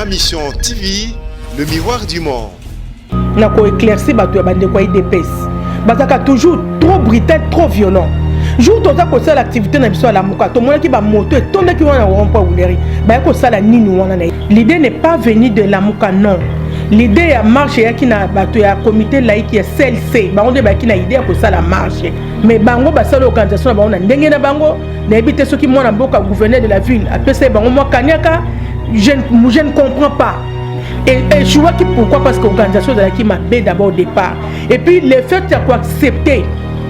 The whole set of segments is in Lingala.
Ma Mission TV, le miroir du monde. Na ko éclaircir bato ya bandeko ya UDPS bazalaka toujours trop brutal, trop violent. Jour toza kosala activité na biso ya Lamuka, tomonaki bamoto etondaki wana na rond-point Huilerie. Baye kosala nini wana? Na l'idée n'est pas venue de Lamuka, non. L'idée ya marche eyaki na bato ya comité laïque ya CLC. Bango nde bayaki na idée ya kosala marche, mais bango basala organisation na bango na ndenge na bango. Nayebi te soki mwana mboka gouverneur de la ville apesa ye bango mwa kaniaka. Je ne comprends pas. Et échouaki pourquoi? Parce que organisation ezalaki mabe d'abord au départ, et puis le fait ya koaccepter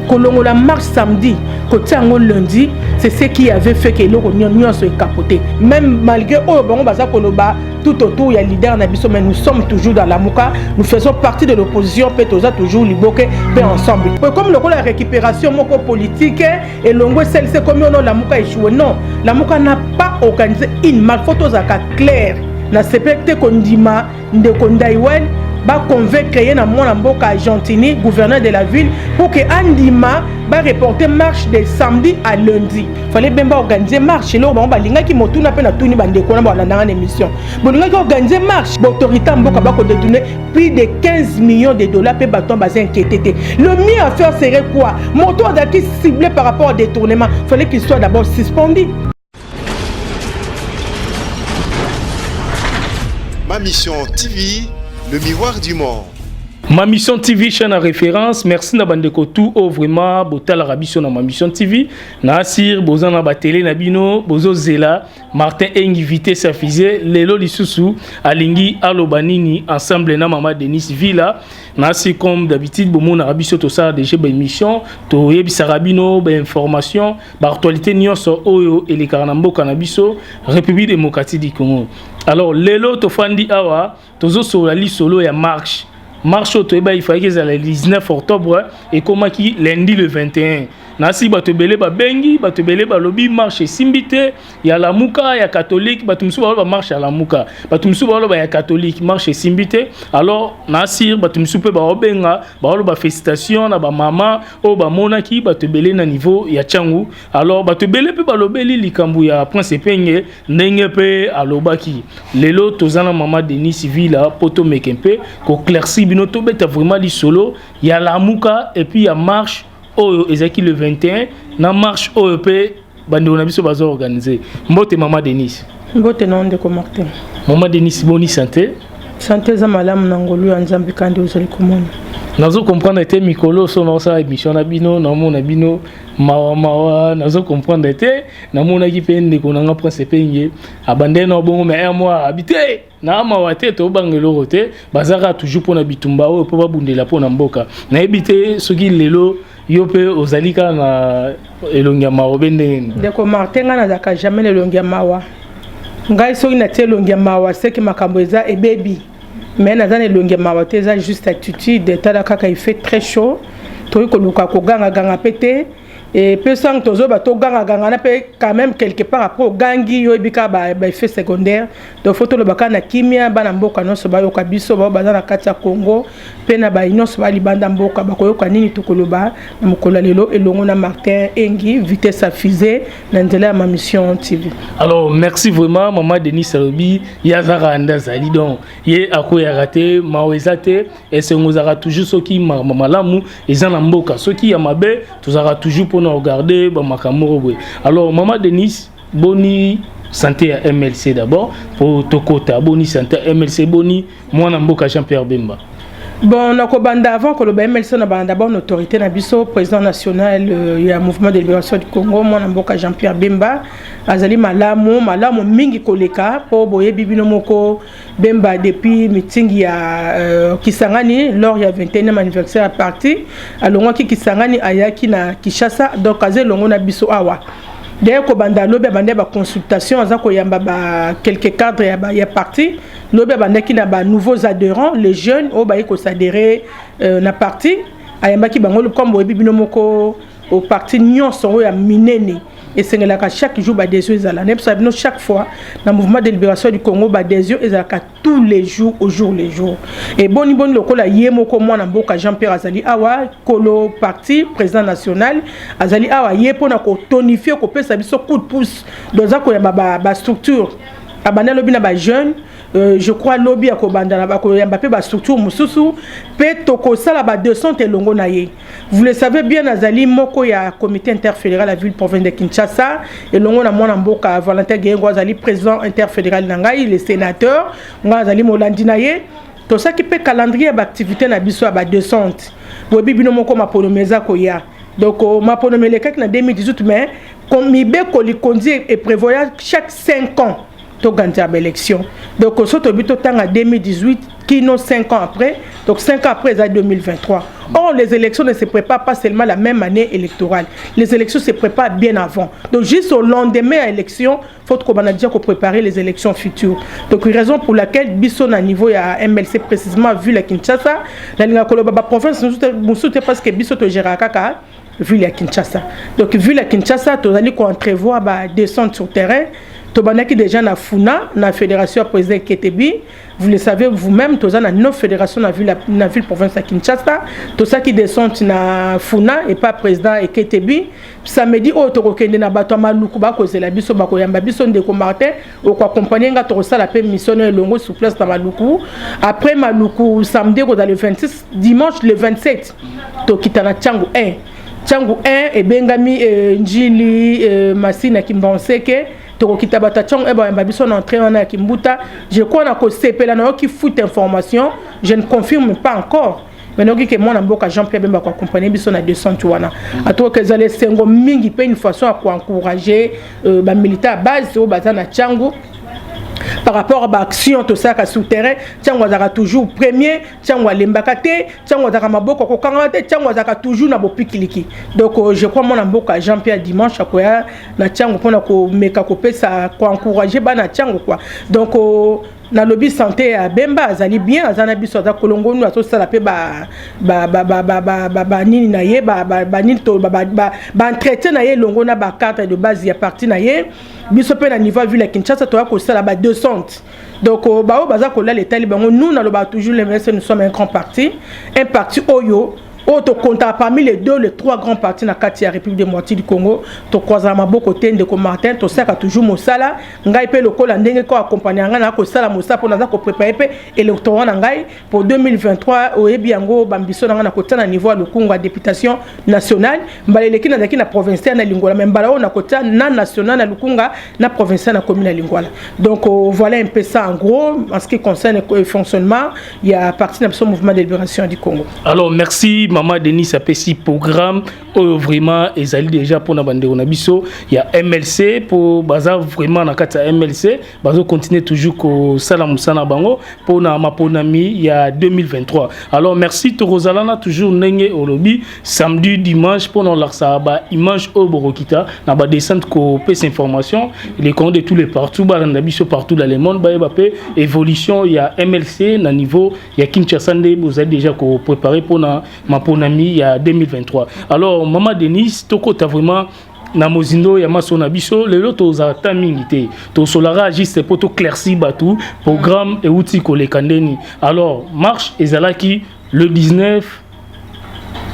kolongola marche samedi, kotia yango lundi, c'est ce qui avait fait que eloko nyonso ekapote. Même malgré oyo bango baza koloba tout autour ya leader na biso, mais nous sommes toujours dans Lamuka, nous faisons partie de l'opposition mpe toza toujours liboke mpe ensemble. Comme lokola récupération moko politique elongo esalisi komi ono Lamuka échoué. Non, Lamuka n'a pas organisé une marche. Faut tozalaka clair. Nasepeli te kondima ndeko Ndaiwen baconvaincre ye na mwana mboka Gentini, gouverneur de la ville, pour que andima bareporter marche de samedi à lundi. Fallait Bemba organiser marche eloko bango balingaki. Motuna mpe natuni bandeko na balandanga na émission: bolingaki organiser marche, baautorité ya mboka bakodétourner plus de 15 millions de dollars mpe bato baza inquiété te? Le mieux à faire serait quoi? Moto azalaki ciblé par rapport au détournement, fallait qu'il soit d'abord suspendu. Ma Mission TV, le miroir du monde. Ma Mission TV, chaîne à référence. Merci na bandeko tout o vraiment botalaka biso na Ma Mission TV. Na asir boza na batele na bino, bozozela Martin Engi vitesse ya fusée. Lelo lisusu alingi aloba nini ensemble na mama Denis Villa? Na asi, comme d'habitude, bomonaka biso, tosala déjà baémission, toyebisaka bino bainformation, baactualité nyonso oyo elekaka na mboka na biso, République démocratique du Congo. Alors lelo tofandi awa, tozosolola lisolo ya marche. Marche oyo toyeba ifalaki ezala le 19 octobre, ekomaki lundi le 21. Nasi bato ebele babengi, bato ebele balobi marche esimbi te ya Lamuka, ya catholique. Bato mosusu baloba marche ya Lamuka, bato mosusu baloba ya catholique, marche esimbi te. Alors nasir bato mosusu mpe baobenga, baoloba félicitation na bamama oyo bamonaki bato ebele na niveau ya Tshangu. Alors bato ebele mpe balobeli likambo ya Prince Epenge, ndenge mpe alobaki. Lelo toza na mama Denis Villa mpo tomeke mpe koéclaircir bino, tobeta vraiment lisolo ya Lamuka et puis ya marche oyo ezalaki le 21, na marche oyo mpe bandeko na biso baza organiser. Mbote, mama Denis. Mbote na ndeko Martin. Mama Denis, boni santé? Santé eza malamu na ngolu ya Nzambe, kandi ozali komona. Nazo comprendre te, mikolo so naosala émission na bino, namona bino mawa mawa. Nazo comprendre te. Namonaki mpe ndeko na nga Prince Epenge abandeli na bongo, mais un mois abi te na mawa te, tobanga eloko te, bazaka toujours mpona bitumba oyo mpo babundela mpona mboka. Nayebi te soki lelo yo mpe ozali kaka na elongi ya mawa obe ndenge nini? Ndeko Martin, ngai nazalaka jamais na elongi ya mawa. Ngai soki natie elongi ya mawa, seki makambo eza ebebi. Mais naza na elongi ya mawa te, eza juste attitude. Tala kaka, il fait très chaud, toyi koluka kogangaganga mpe te. Mpe sango tozoba togangaganga na mpe quand même quelque part après ogangi, yo oyebi kaka baeffet secondaire. Donc faut toloba kaka na kimia, bana mboka nyonso bayoka biso, bao baza na kati ya Congo mpe na bai nyonso balibanda mboka bakoyoka nini tokoloba na mokolo ya lelo elongo na Martin Engi vitesse ya fusée na nzela ya Ma Mission TV. Alors merci vraiment, mama Denis. Alobi ye azaka nde azali, donc ye akoyaka te, mawa eza te. Esengo ezalaka toujours soki malamu eza na mboka, soki ya mabe tozalaka toujours mpona kogarder bamakambo moko boye. Alors mama Denis, boni santé ya MLC d'abord po tokota? Boni santé ya MLC? Boni mwana mboka Jean Pierre Bemba? Bon, nakobanda avant koloba MLC, na banda d'abord na autorité na biso, président national ya Mouvement de libération du Congo, mwana mboka Jean Pierre Bemba. Azali malamu, malamu mingi koleka, mpo boyebi bino moko Bemba depuis meeting ya Kisangani lors ya 21e anniversaire ya parti, alongwaki Kisangani, ayaki na Kinshasa. Donc aza elongo na biso awa. D'ailleurs kobanda alobi abandaki baconsultation, aza koyamba ba quelques cadres ya parti. Lobi abandaki na banouveaux adhérents, les jeunes oyo bayi koadhérer na parti, ayambaki bango. Comme boyebi bino moko, au parti nyonso oyo ya minene esengelaka chaque jour baadhésion ezala. Nayebisaka bino chaque fois, na Mouvement de libération du Congo, baadhésion ezalaka tous les jours, au jour le jour. Eboni boni lokola ye moko mwana mboka Jean Pierre azali awa, kolo parti, président national, azali awa ye mpona kotonifier, kopesa biso coup de pouce. Donc aza koyamba bastructure ba. Abandi alobi na bajeune, je crois lobi ya kobanda na bakoyamba mpe bastructure mosusu mpe tokosala badescente elongo na ye. Vous le savez bien, nazali moko ya comité interfédéral ya ville province de Kinshasa elongo na mwana mboka Valentin Geyengo, azali président interfédéral na ngai, le sénateur. Ngai azali molandi na ye. Tosalaki mpe calendrier ya baactivité na biso ya badescente. Boyebi bino moko, maponomi eza koya. Donc maponomi elekaki na 2018, mais mibeko likonzi eprévoya chaque 5 ans toganzela baélection. Donc so toyebi, totanga 2018 kino 5 ans après, donc 5 ans après eza 2023. Or les élections ne se préparent pas seulement la même année électorale, les élections se préparent bien avant. Donc juste au lendemain à élection, faut kobanda déjà préparer les élections futures. Donc raison pour laquelle biso na niveau ya MLC, précisément ville ya Kinshasa, nalinga koloba baprovince mosusu te, parce que biso togéraka kaka ville ya Kinshasa. Donc ville ya Kinshasa, tozali koentrevoir badescente sur terrain. Tobandaki déjà na Funa, na fédération ya président Ketebi. Vous le savez vous-même, toza na 9 fédération na ville province ya Kinshasa. Tosalaki descente na Funa epa président Eketebi. Samedi oyo tokokende na bato ya Maluku, bakozela biso, bakoyamba biso. Ndeko Martin, okoaccompagne nga, tokosala mpe mission oyo elongo sur place na Maluku. Après Maluku, samedi ekozala le 26, dimanche le 27 tokita na Tshangu 1. Tshangu 1 ebengami Njili, Masina, Kimbanseke. Tokokita, bato ya Tshangu e bayamba biso na entrée wana ya Kimbuta. Je crois na kosepela, nayoki fuite information, je ne confirme pas encore, mais nayoki ke mwana mboka Jean Pierre Bemba koaccompagne biso na descente wana. Atokoka ezala esengo mingi mpe une façon ya koencourage bamilitaire ya base oyo baza na Tshangu par rapport à baaction tosalaka sur terrain. Ntango azalaka toujours premier, ntango alembaka te, ntango azalaka maboko akokangama te, ntango azalaka toujours na bopikiliki. Donc je crois mwana mboka Jean Pierre dimanche akoya na ntango mpona komeka kopesa koencourage bana ntango quoi. Donc nalobi santé ya Bemba azali bien, aza na biso, aza kolongonu, azosala mpe banini na ye, banini to baentretien na ye elongo na bacarte de base ya parti na ye. Biso mpe na niveau ya ville ya Kinshasa toya kosala badescente. Donc baoyo baza kolala, etali bango. Nous, nalobaka toujours, le MLC, nous sommes un grand parti, un parti oyo tokontaka parmi les deux, les trois grands partis na kati ya République démocratique du Congo. Tokwazala maboko te, ndeko Martin, tosalaka toujours mosala. Ngai mpe lokola ndenge ko accompagne ngai na kosala mosala mpo naza koprépare mpe électorat na ngai pour 2023. Oyebi yango, bambiso na ngai na kotia na niveau ya Lukunga ya députation nationale. Mbala eleki nazalaki na provincial na Lingwala, mais mbala oyo nakotia na national na Lukunga, na provincial na commune ya Lingwala. Donc voilà un peu ça en gros en ce qui concerne le fonctionnement ya parti na biso, Mouvement de libération du Congo. Alors merci, mama Denis. Apesi programme oyo vraiment ezali déjà mpona bandeko na biso ya MLC, mpo baza vraiment na kati ya MLC, bazocontinue toujours kosala mosala na bango mpona maponami ya 2023. Alors merci, tokozala na toujours ndenge olobi samedi, dimanche mpona olakisa baimage oyo bokokita na badescente, kopesa information les comptes de tous les partout, balanda biso partout dans le monde, bayeba mpe évolution ya MLC na niveau ya Kinshasa, nde bozali déjà koprépare mpona maponami ya 2023. Alors mama Denis, tokota vraiment na mozindo ya maso na biso lelo. Tozala ta mingi te, tosolaka juste mpo toéclaircir bato programme euti koleka ndeni. Alors marche ezalaki le 19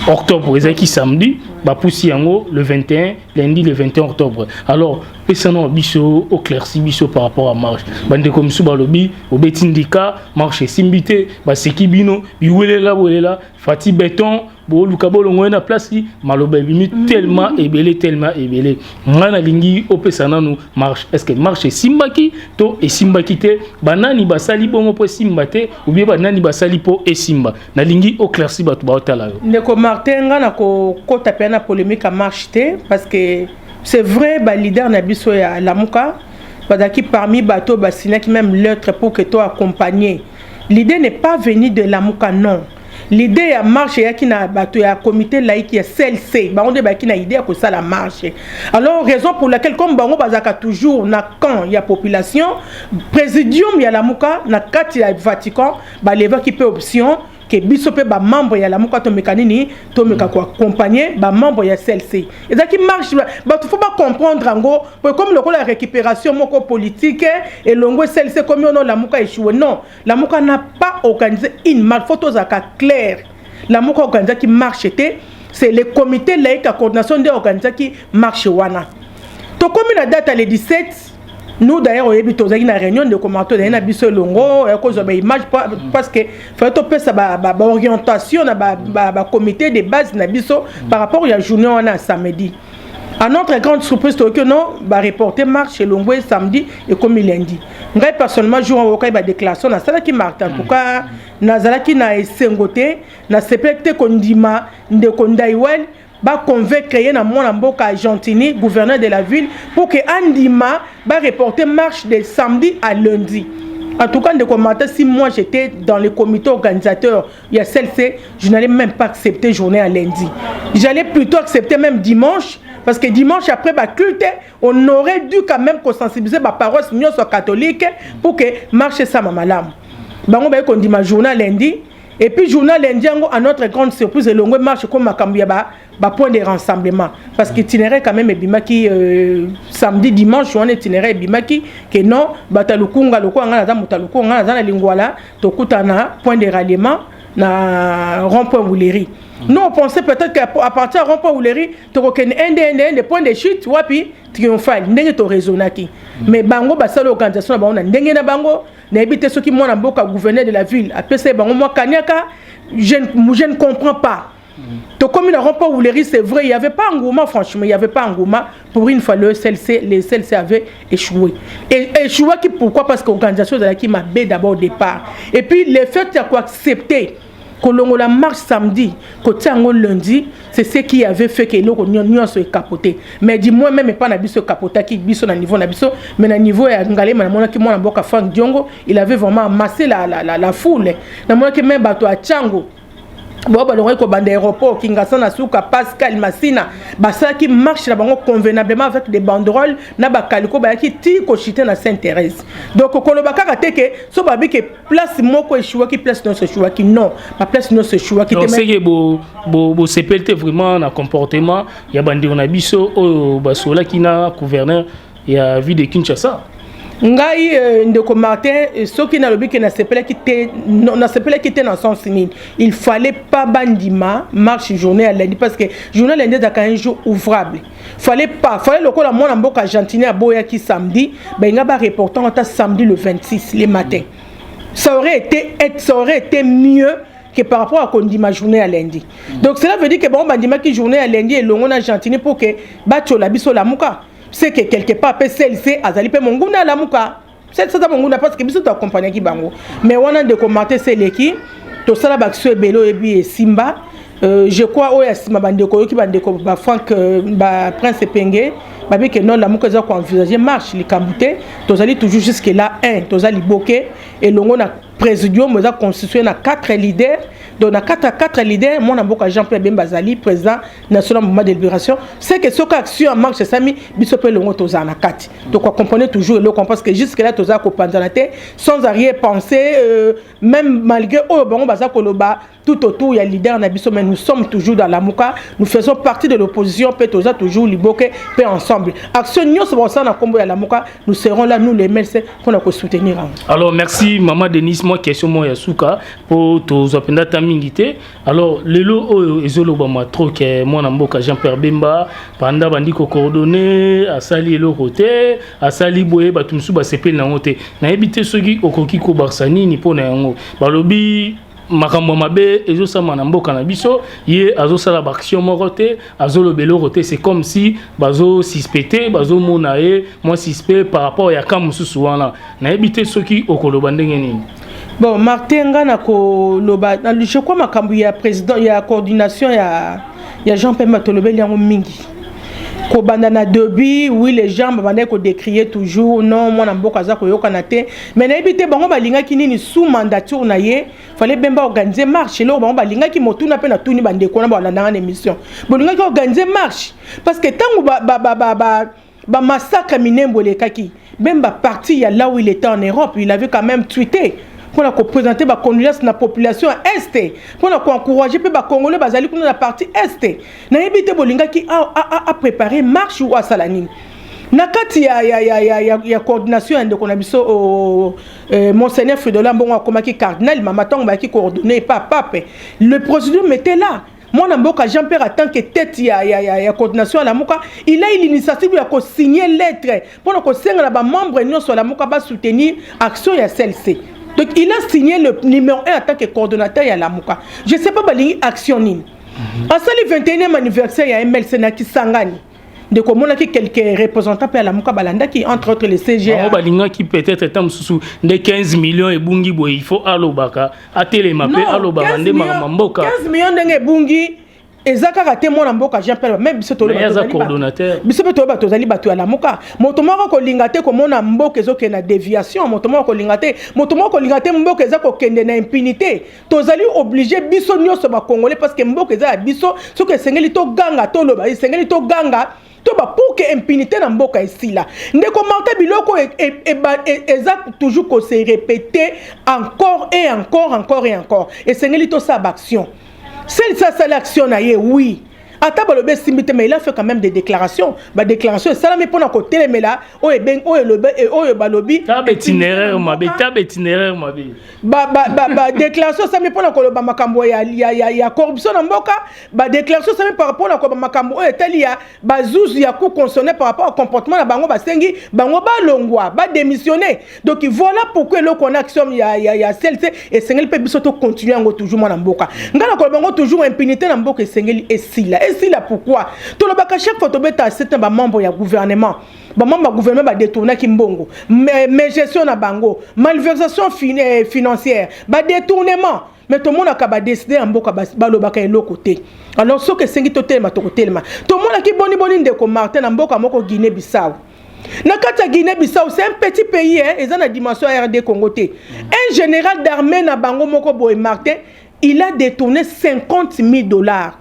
octobre, ezalaki samedi, bapusi yango le 21, lundi le 21 octobre. Alors pesana biso, oéclaircir biso par rapport à marche. Bandeko mosusu balobi obeti ndika, marche esimbi te, baseki bino, biwelela welela, Fatshi Béton, boluka bolongo ye na place. Maloba ebimi tellement ebele, tellement ebele. Ngai nalingi opesa nanu marche: est ce que marche esimbaki to esimbaki te? Banani basali bongo mpo esimba te, ou bien banani basali mpo esimba? Nalingi oéclaircir bato baotala yo. Ndeko Martin, nga na kokota mpe na polémique ya marche te, parce que c'est vrai, baleader na biso ya Lamuka bazalaki parmi bato basignaki même lettre pour que to accompagner. L'idée n'est pas venue de Lamuka, non. L'idée ya marche eyaki na bato ya comité laïque ya CLC. Bango nde bayaki na idée ya kosala marche. Alors raison pour laquelle, comme bango bazalaka toujours na camp ya population, présidium ya Lamuka na kati ya Vatican balevaki mpe option ke biso mpe bamembre ya Lamuka tomeka nini, tomeka koaccompagne bamembre ya CLC. Ezalaki marche, bato faut bacomprendre yango po ekomi lokola récupération moko politique elongo CLC komi ono Lamuka échoué. Non, Lamuka n'a pas organisé une marche, faut tozalaka clair. Lamuka organisaki marche te, c'est le comité laïque ya coordination nde organisaki marche wana. Tokomi na date ya le 17. Nous d'ailleurs, oyebi, tozalaki na réunion, ndeko Marto ezali na biso elongo, kozwa baimage, parce que fallait topesa baorientation na bacomité de base na biso par rapport ya journée wana ya samedi. À notre grande surprise, toyoki non, bareporter marche, elongwe samedi, ekomi lundi. Ngai personnellement, jour oyokai badéclaration nasalaki, Martin, en tout cas nazalaki na esengo te, nasepelaki te kondima ndeko Ndaiwel baconvaincre ye na mwana mboka Gentini, gouverneur de la ville, pour que andima bareporter marche de samedi à lundi. En tout cas, ndeko Martin, si moi j'étais dans le comité organisateur ya CLC, je n'allais même pas accepter journée à lundi. J'allais plutôt accepter même dimanche, parce que dimanche, après baculte, on aurait dû quand même kosensibiliser baparoisse nyonso catholique pour que marche esama malamu. Bango baye kondima journée lundi, et puis journée lundi yango, à notre grande surprise, elongwe marche comme makambo ya bapoint de rassemblement, parce que itinéraire quand même ebimaki samedi, dimanche wana itinéraire ebimaki ke non, bato ya Lukunga, lokola ngai naza moto ya Lukunga, ngai naza na Lingwala, tokutana point de ralliement na rond-point Huileries. Nous, on pensait peut-être qu'à partir ya rond-point Huileries, tokokende ende ende ende, point de chute wapi? Triomphal. Ndenge toraisonnaki, mais bango basala organisation na bango na ndenge na bango. Nayebi te soki mwana mboka gouverneur de la ville apesa ye bango mwa kaniaka, je ne comprends pas. Tokomi na rond-point Huileries, c'est vrai, il y avait pas engouement. Franchement, il y avait pas engouement. Pour une fois, le CLC, les CLC avaient échoué. Et échoué qui? Pourquoi? Parce que organisation ezalaki mabe d'abord au départ, et puis le fait ya koaccepter kolongola marche samedi, kotia yango lundi, c'est ce qui avait fait que eloko nyonso ekapote. Mais du moins, même epa na biso, ekapotaki biso na niveau na biso, mais na niveau ya Ngalema, namonaki mwana mboka Frank Diongo, il avait vraiment amassé la foule. Namonaki même bato ya Tiango bo balongaki kobanda aéroport Kingasani na suka Pascal Masina, basalaki marche na bango convenablement avec des banderoles na bakaliko, bayaki ti kochuter na Sainte Thérèse. Donc koloba kaka te ke so babi ke place moko échouaki, place nyonso échouaki, non, baplace nyonso échouaki te. Seke bosepeli te vraiment na comportement ya bandeko na biso oyo basolaki na gouverneur ya ville de Kinshasa? Ngai, ndeko Martin, soki nalobi ke nasepelaki te, nasepelaki te na sens nini? Il fallait pas bandima marche journée ya lundi, parce que journée ya lundi ezalaka un jour ouvrable. Fallait pas, fallait lokola mwana mboka Gentini aboyaki samedi, balinga bareportant ata samedi le 26 le matin, ça aurait été mieux que par rapport à kondima journée ya lundi. Donc cela veut dire que bango bandimaki journée ya lundi elongo na Gentini pour que batiola biso Lamuka. C'est que quelque part mpe CLC azali mpe monguna, Alamuka CLC aza monguna, parce que biso toaccompagnaki bango. Mais wana, ndeko Martin, se eleki, tosala baaction ebele, oyebi, esimba. Je crois oyo ya nsima, bandeko oyoki, bandeko bafrank, baprince Epenge babi ke non, Lamuka eza koenvisage marche, likambo te. Tozali toujours jusque là 1, toza liboke elongo na présidium eza constitué na 4 leaders. Donc na 4 à 4 leaders, mwana mboka Jean Pierre Bemba azali président national mouvement de libération. C'est que soki action en marche esami, biso mpe elongo tozala na kati, tokoaccompagner toujours eloko, parce que jusque là tozala kopanzana te, sans arrière pensée, même malgré oyo bango baza koloba tout autour ya leader na biso. Mais nous sommes toujours dans Lamuka, nous faisons partie de l'opposition mpe toza toujours liboke mpe ensemble. Action nyonso bakosala na nkombo ya Lamuka, nous serons là, nous les MLC, mpona kosoutenir yango. Alors merci, mama Denise. Mwa question moko ya suka mpo tozwa mpenza ta mingi te. Alors lelo oyo ezolobama trop ke mwana mboka Jean Pierre Bemba panda bandi kocoordonner, asali eloko te, asali boye, bato mosusu basepeli nango te. Nayebi te soki okoki kobakisa nini mpo na yango. Balobi makambo ya mabe ezosama na mboka na biso, ye azosala baaction moko te, azoloba eloko te. C'est comme si bazosuspecte, bazomona ye mwa suspect par rapport ya ka mosusu wana. Nayebi te soki okoloba ndenge nini. Bon, Martin, nga na koloba, je crois makambo ya président ya coordination ya Jean Pemba, tolobeli yango mingi kobanda na début. Oui, les gens babandaki kodécrier toujours, non, mwana mboka aza koyokana te. Mais nayebi te bango balingaki nini. Sous mandature na ye, fallait Bemba organiser marche. Eloko bango balingaki, motuna mpe natuni bandeko na balandanga na émission, bolingaki organiser marche parce que ntango bamassacre Minembo elekaki, Bemba parti ya là où il était en Europe, il avait quand même tweeté mpona koprésenter bacondoléance na population ya Est, mpona koencourager mpe bacongolais bazali kuna na partie Est. Nayebi te bolingaki apréparer marche ou asala nini na kati ya coordination ya ndeko na biso monseigneur Fridolin Mbongo akomaki cardinal. Mama, ntango bayaki coordonner epa pape, le procédure mettait là. Mwana mboka Jean Pierre, en tant que tête ya coordination ya Lamuka, il a eu l'initiative ya kosigner lettre mpona kosenga na bamembre nyonso ya Lamuka basoutenir action ya CLC. Donc il a signé, le numéro 1 en tant que coordonnateur ya Lamuka. Je sais pas balingi action nini. Asali 21e anniversaire ya MLC na Kisangani. Ndeko, omonaki quelques représentants mpe ya Lamuka balandaki, entre autres le CG. Bango balingaki peut-être ta mosusu nde 15 millions ebungi boye, il faut alobaka, atelema mpe alobaka nde makambo mboka. 15 millions ndenge ebungi, eza kaka te mwana mboka Jean Pierre, même biso. Aza coordonnateur. Biso mpe toyeba, tozali bato ya Lamuka. Moto moko kolinga te komona mboka ezokende na déviation, moto moko kolinga te, moto moko kolinga te mboka eza kokende na impunité. Tozali obligé, biso nyonso bacongolais, parce que mboka eza ya biso. Soki esengeli toganga, toloba, esengeli toganga toba pour que impunité na mboka esila. Ndeko Martin, biloko eza toujours kose répéter encore et encore, encore et encore. Esengeli tosala baaction. Celle-ci asali action na ye, oui, ata balobi esimbi te, mais il a fait quand même des déclarations. Badéclaration esalami mpona kotelemela oyo oyo balobi. Taba itinéraire mabe, taba itinéraire mabe. Badéclaration esalami mpona koloba makambo ya corruption na mboka. Badéclaration esalami mpona koloba makambo oyo etali ya bazuzu ya Cour constitutionnelle par rapport au comportement na bango. Basengi bango balongwa, badémissionner. Donc voilà pourquoi eloko wana, action ya CLC, esengeli mpe biso tocontinue yango toujours. Mwana mboka, ngai na koloba yango toujours, impunité na mboka esengeli esila, esila. Pourquoi tolobaka chaque fois, tobeta asete na bamembre ya gouvernement? Bamembre ya gouvernement badétournaki mbongo, mais gestion na bango, malversation financière, badétournement, mais tomonaka badécider ya mboka balobaka eloko te. Alors soki esengi totelema, tokotelema. Tomonaki boniboni, ndeko Martin, na mboka moko Guinée Bissau. Na kati ya Guinée Bissau, c'est un petit pays, hein, eza na dimension ya RD Congo te, un général d'armée na bango moko boye, Martin, il a détourné 50 000 dollars.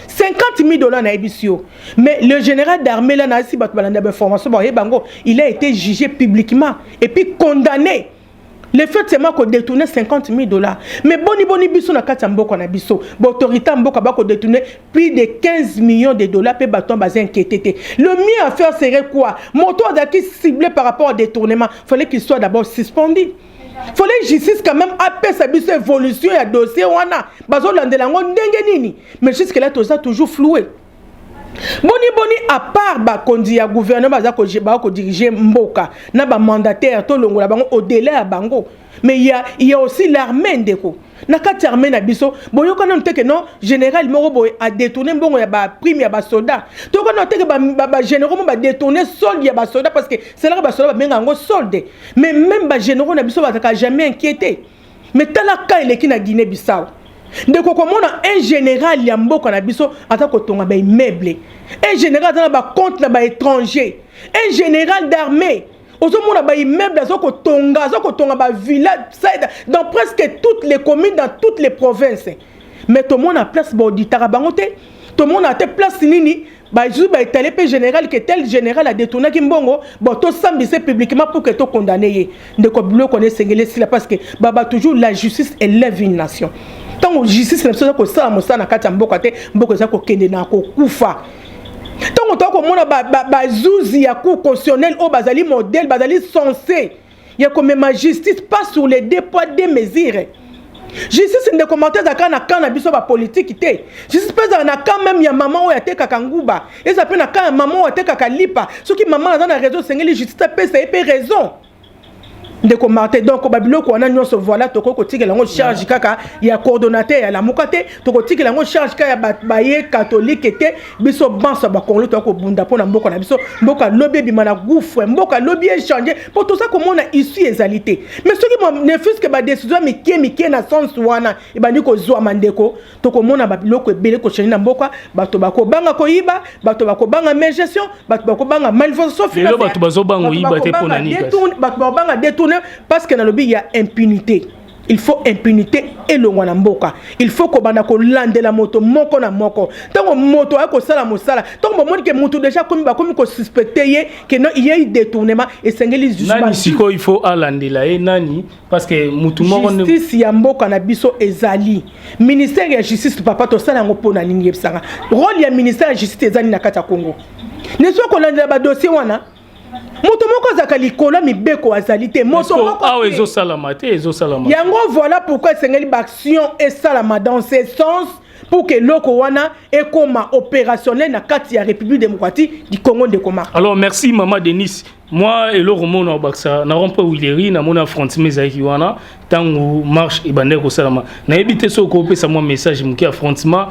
50 000 dollars, nayebisi yo. Mais le général d'armée là, nayesi bato balanda bainformation, bayeba yango, il a été jugé publiquement et puis condamné, le fait seulement kodétourner 50 000 dollars. Mais boni boni biso na kati ya mboka na biso, baautorité ya mboka bakodétourner plus de 15 millions de dollars mpe bato baza inquiété te? Le mieux à faire serait quoi? Moto azalaki ciblé par rapport au détournement, fallait qu'il soit d'abord suspendu. Fallait justice quand même apesa biso évolution ya dossier wana, bazolandela yango ndenge nini. Mais jusque là toza toujours floué. Boni boni, à part bakonzi ya gouvernement baza kodiriger mboka na bamandataire, tolongola bango au-delà ya bango, mais il y a aussi l'armée. Ndeko, na kati ya armée na biso, boyoka nanu te ke non, général moko boye adétourne mbongo ya baprime ya basoldat. Toyoka nanu te ke bagénéraux mo badétourne solde ya basoldat, parce que c'est là que basoldat babenga yango solde. Mais même bagénéraux na biso bazalaka jamais inquiété. Mais tala ka eleki na Guinée Bissau, ndeko, komona un général ya mboka na biso aza kotonga baimmeuble, un général aza na bacompte na baétranger, un général d'armée, ozomona baimmeuble aza kotonga, aza kotonga bavilla dans presque toutes les communes, dans toutes les provinces. Mais tomona place bauditaka bango te, tomona te place nini bazwi baetale mpe général ke tel général adétournaki mbongo, bon, tosambise publiquement pour que tokondamne ye. Ndeko, biloko wana esengeli esila, parce que baba toujours, la justice élève une nation. Ntango justice na biso eza kosala mosala na kati ya mboka te, mboka eza kokende na kokufa. Ntango toza komona bazuzi ya Cour constitutionnelle oyo bazali modèle, bazali censé ya komema justice, pas sur les deux poids deux mesures. Justice, ndeko Martin, ezalaka na camp na biso bapolitike te. Justice mpe ezala na camp même ya mama oyo atekaka nguba, eza mpe na camp ya mama oyo atekaka lipa. Soki mama aza na raison, esengeli justice apesa ye mpe raison, ndeko Martin. Donc babiloko wana nyonso, voilà, tokoki kotikela yango charge kaka ya coordonnateur ya Lamuka te, tokotikela yango charge kaka ya baye catholique te. Biso banso ya bakongolo toya kobunda mpo na mboka na biso. Mboka lobi ebima na gouffre, mboka lobi echange, mpo toza komona issue ezali te. Mais soki ne fût-ce que badécision mike mike na sens wana ebandi kozwama, ndeko, tokomona babiloko ebele kochange na mboka. Bato bakobanga koyiba, bato bakobanga mégestion, bato bakobanga malversation. Lelo bato bazobanga koyiba te, mpo na nini? Bato bakobanga détourner parce que nalobi ya impunité. Il faut impunité elongwa na mboka. Il faut kobanda kolandela moto moko na moko. Ntango moto aya kosala mosala, ntango bomoni ke moto déjà komi, bakomi kosuspecte ye ke non, il y a eu détournement, esengeli Nani sikoyo il faut alandela ye? Nani? Parce que motu moko Justice ya mboka na biso ezali ministère ya Justice. Papa, tosala yango mpo na nini? Yebisanga, rôle ya ministère ya Justice ezali na kati ya Congo neso kolandela badossier wana? Moto moko azalaka likolo ya mibeko azali te. Moto moko awa ezosalama te, ezosalama. Yango, voilà pourquoi esengeli baaction esalama dans ce sens. Pour que eloko wana ekoma opérationnel na kati ya République démocratique du Congo, ndeko Marc. Alors merci, mama Denis. Moi, eloko mona obakisa na rond-point Huileries, namoni affrontement ezalaki wana ntango marche ebandaki kosalama. Nayebi te soki okopesa mwa message moke. Affrontement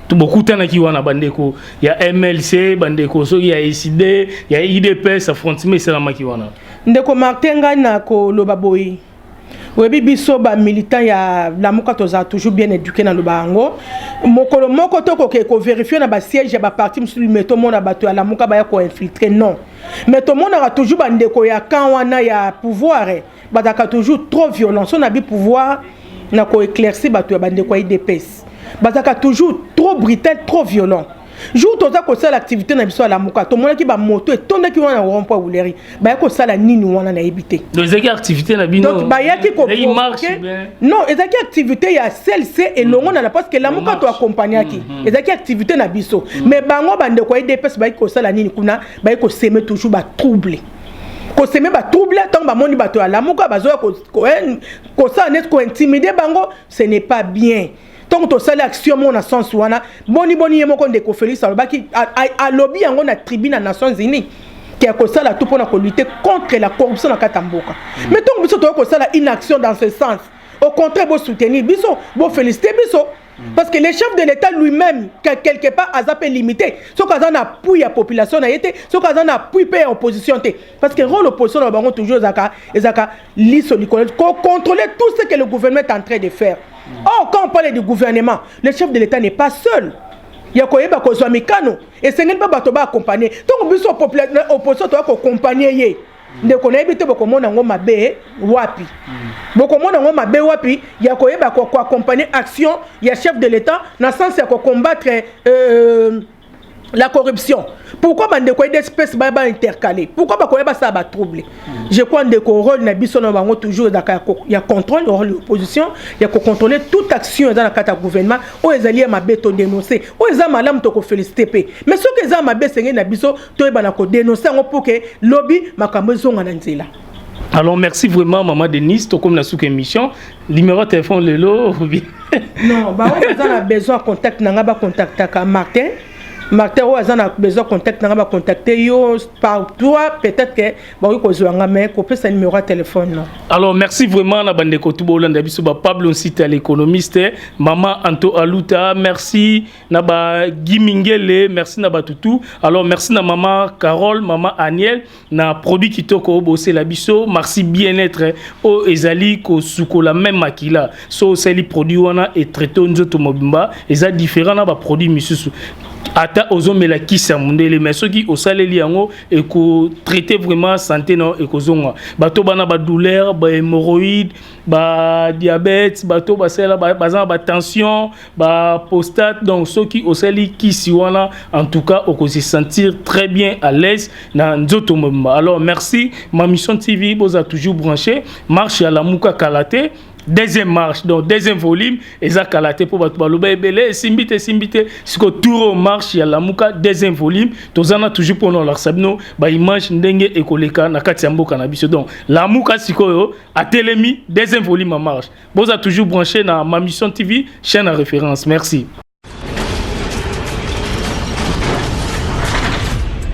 bokutanaki wana, bandeko ya MLC, bandeko soki ya ECiDé, ya UDPS, affrontement esalamaki wana. Ndeko Martin, ngai na koloba boye: oyebi, biso bamilitant ya Lamuka tozala toujours bien éduqué. Naloba yango, mokolo moko tokoke kovérifier na basiège ya baparti mosusu, me tomona bato ya Lamuka baya koinfiltrer, non. Mais tomonaka toujours bandeko ya camp wana ya pouvoir bazalaka toujours trop violent. So nabi pouvoir, na koéclaircir bato ya bandeko ya UDPS, bazalaka toujours trop brutal, trop violent. Jour toza kosala activité na biso ya Lamuka, tomonaki bamoto etondaki wana na rond-point Huileries. Baya kosala nini wana, nayebi te. Donc ezalaki activité na bino? Donc bayaki koprovoquer. Non, ezalaki activité ya CLC elongo na, parce que Lamuka toaccompagnaki, ezalaki activité na biso. Mais bango, bandeko ya UDPS, bayaki kosala nini kuna? Bayaki kosemer toujours batrouble, kosemer batrouble. Ntango bamoni bato ya Lamuka bazoya kosala neti kointimider bango, ce n'est pas bien. Ntango tosali action moko na sens wana, boni boni ye moko ndeko Félix alobaki, alobi yango na tribune ya Nations Unies ke akosala tout mpona kolutter contre la corruption na kati ya mboka. Mais ntango biso toyei kosala une action dans ce sens, au contraire, bosoutenir biso, boféliciter biso, parce que le chef de l'État lui-même, quelque part, aza mpe limité soki aza na appui ya population na ye te, soki aza na appui mpe ya opposition te, parce que rôle opposition na bango toujours ezalaka liso likolo, kocontrôler tout ce que le gouvernement est en train de faire. Or, quand on parle du gouvernement, le chef de l'État n'est pas seul ya koyeba kozwa mikano. Esengeli mpe bato baaccompagner. Ntongo biso opposition toya koaccompagner ye, ndeko, nayebi te bokomona yango mabe wapi, bokomona yango mabe wapi ya koyeba koaccompagner action ya chef de l'État na sens ya kocombattre la corruption. Pourquoi bandeko UDPS baya baintercaler? Pourquoi bakoya basala batrouble? Je crois, ndeko, rôle na biso na bango toujours ezalaka ya contrôle, rôle ya opposition ya kocontrôler toute action eza na kati ya gouvernement. Oyo ezali ya mabe, todénonce. Oyo eza malamu, tokoféliciter mpe. Mais soki eza mabe, esengeli na biso toyeba na kodénonce yango pour ke lobi makambo ezonga na nzela. Alors merci vraiment, maman Denise. Tokomi na suka émission. Numéro de téléphone lelo? Non, baoyo baza na besoin contact na nga, bacontactaka Martin. Martin oyo aza na besoin contact na nga, bacontacte yo par toi, peut-être que bakoki kozwa nga, mais kopesa numéro ya téléphone, non. Alors merci vraiment na bandeko tu bolanda biso, ba Pablo Nsita l'économiste, mama Anto Aluta, merci na ba Gimingele, merci na batutu. Alors merci na mama Carole, mama Aniel na produit kitoko bosela biso, merci bien-être oyo ezali kosukola même makila. So osali produit wana, etraite nzoto mobimba, eza différent na baproduit misusu. Ata ozomela kisi ya mondele, mais soki osaleli yango, ekotraite vraiment santé na ekozonga. Bato bana badouleur, bahémorroïde, badiabète, bato basala baza na batension, baprostate, donc soki osali kisi wana, en tout cas okose sentir très bien à l'aise na nzoto mobimba. Alors merci, Ma Mission TV, boza toujours branché. Marche ya Lamuka kala te, deuxième marche, donc deuxième volume eza kala te, mpo bato baloba ebele esimbi te, esimbi te. Siko tour marche ya Lamuka deuxième volume, toza na toujours mpona olakisa bino baimage ndenge ekoleka na kati ya mboka na biso. Donc Lamuka sikoyo atelemi, deuxième volume ya marche. Boza toujours branché na Ma Mission TV, chaîne à référence. Merci.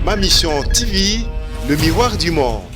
Ma Mission TV, le miroir du monde.